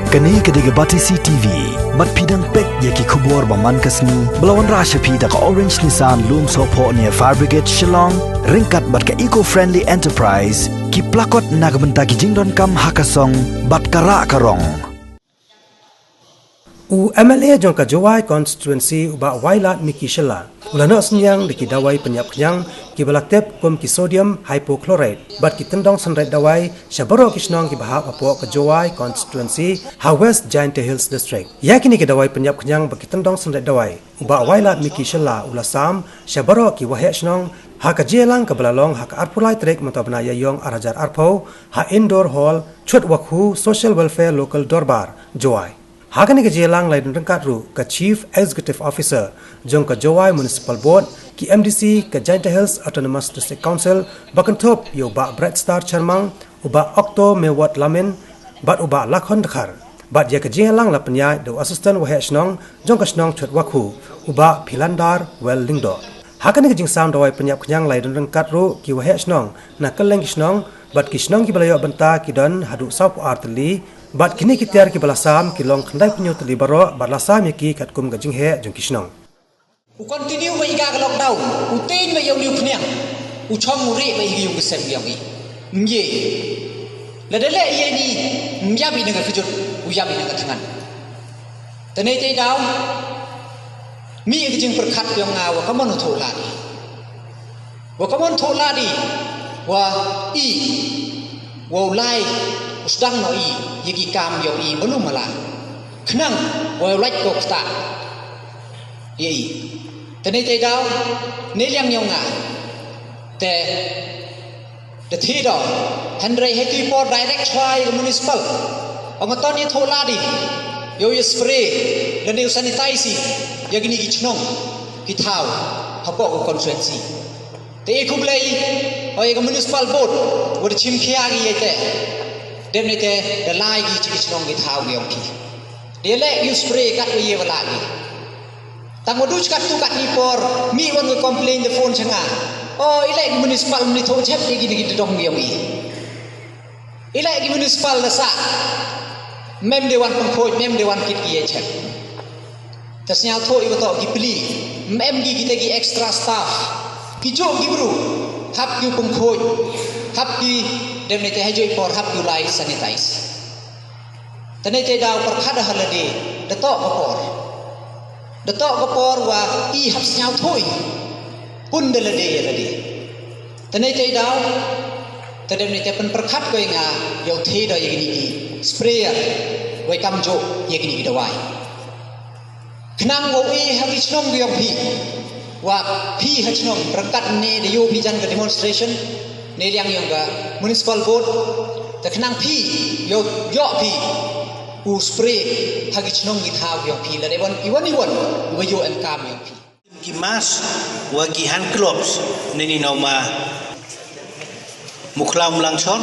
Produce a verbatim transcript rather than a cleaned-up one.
Kane ka dei ka Batesi T V. Bad phi dang peit ïa ki khubor ba man ka sngi ba la wanrah sha phi da ka Orange Nissan Lumsohphoh near Fire Brigade Shillong, ryngkat bad ka Eco Friendly Enterprise, ki plakot na ka bynta ki jingdonkam ha ka song bad ka rah ka rong. U M L A jong ka Jowai Constituency, u Bah Wailadmiki Shylla, u la noh synñiang da ki dawai pynïap khñiang kiba la tip kum ki sodium hypochlorite bad ki tyndong synreit dawai sha baroh ki shnong kiba hap hapoh ka Jowai Constituency ha West Jaintia Hills District. Ïa kine ki dawai pynïap khñiang bad ki tyndong synreit dawai, u Bah Wailadmiki Shylla u la sam sha baroh ki waheh shnong ha ka jingïalang kaba la long ha ka arphew lai tarik mynta u bnai Ïaïong ar hajar arphew ha Indoor Hall, Chutwakhu Social Welfare Local Dorbar, Jowai. Ha kane ka jingïalang la ïadon ryngkat ruh ka Chief Executive Officer jong ka Jowai Municipal Board, ki M D C ka Jaintia Hills Autonomous District Council, ba kynthup ïa u Bah Brightstar Sharmang, u Bah Octo Mewat Lamin bad u Bah Lakhon Dkhar. Bad ïa ka jingïalang la pynïaid da u Assistant Waheh Shnong jong ka shnong Chutwakhu, u Bah Philandar Well Lyngdoh. Ha kane ka jingsam dawai pynïap khñiang la ïadon ryngkat ruh ki waheh shnong na kylleng ki shnong, bad ki shnong kiba la ïoh bynta ki don haduh sawphew ar tylli, bad kine ki tiar kiba la sam ki long khyndaiphew hynñiew tylli baroh, bad la sam ïa ki katkum ka jingheh jong ki shnong. U continue beit ïa ka lockdown, u tieng beit ïa une u khñiang, u chong u rieh beit ïa ka ïung ka sem ïong i. Ym ye. Lada leh ïa ini, ym ïap i na ka kjut, u ïap i na ka thngan. Te nangta daw, mih ka jingpyrkhat ïong nga wa ka mon u thoh lad i. Wa ka mon thoh lad i, wa i, wa u lai, u sdang noh i, ïa ki kam ïong i, malu mala. Khnang, wa u lait ko kta. Ïa i. Te nangta daw, ne liang ïong nga. Te, da thi daw, hynrei ha ki por direct chwa ïa ka municipal. Ong ton ïa thoh lad i, ïa u ïa spray, lane u sanitize i, ïa kine ki chnong, ki thaw, hapoh ka constituency. Te i khublei, o ïa ka municipal board, wa da chim khia ki ïa te. Dep ne te, da lai ki chi ki chnong ki thaw ki ong ki. Da leh ïa u spray kat wa ïa wa lah ki. Tang wa duh katto katne por, mih wan ka complain da phone sha nga. O, i leh ki municipal ym ni thoh jhep ïa kine ki dong ïong i. I leh ki municipal da sah. Mem de wan pynkhoj, mem de wan kit ki ïa jhep. Te sñiawthuh i wa toh ki pli. Mem ki kita ki extra staff. Ki juh ki bru. Hap ki u pynkhoj. Hap ki, dep ne te ha juh i por, hap ki u lai sanitize. Te nangta daw pyrkhat ha lade, da toh ka por. Da toh ka por wa i hap sñiawthuh i. Pun da lade ïa lade. Te nangta daw, te dep nangta pynpyrkhat ko ïa nga, ïa u thie da ïa kine ki sprayer, wei kam juh ïa kine ki dawai. Khnang wa u e ha ki chnong ki ïong phi. Wa phi ha chnong ryngkat ne da ïoh phi jan ka demonstration, ne liang ïong ka municipal board. Te khnang phi ïoh, ïoh phi u spray ha ki chnong ki thaw ki ïong phi, lada wan iwan iwan wa ïoh em kam ïong phi. Ki mask wa ki hand gloves ne ni nau ma Mukhlaw Mlangshor.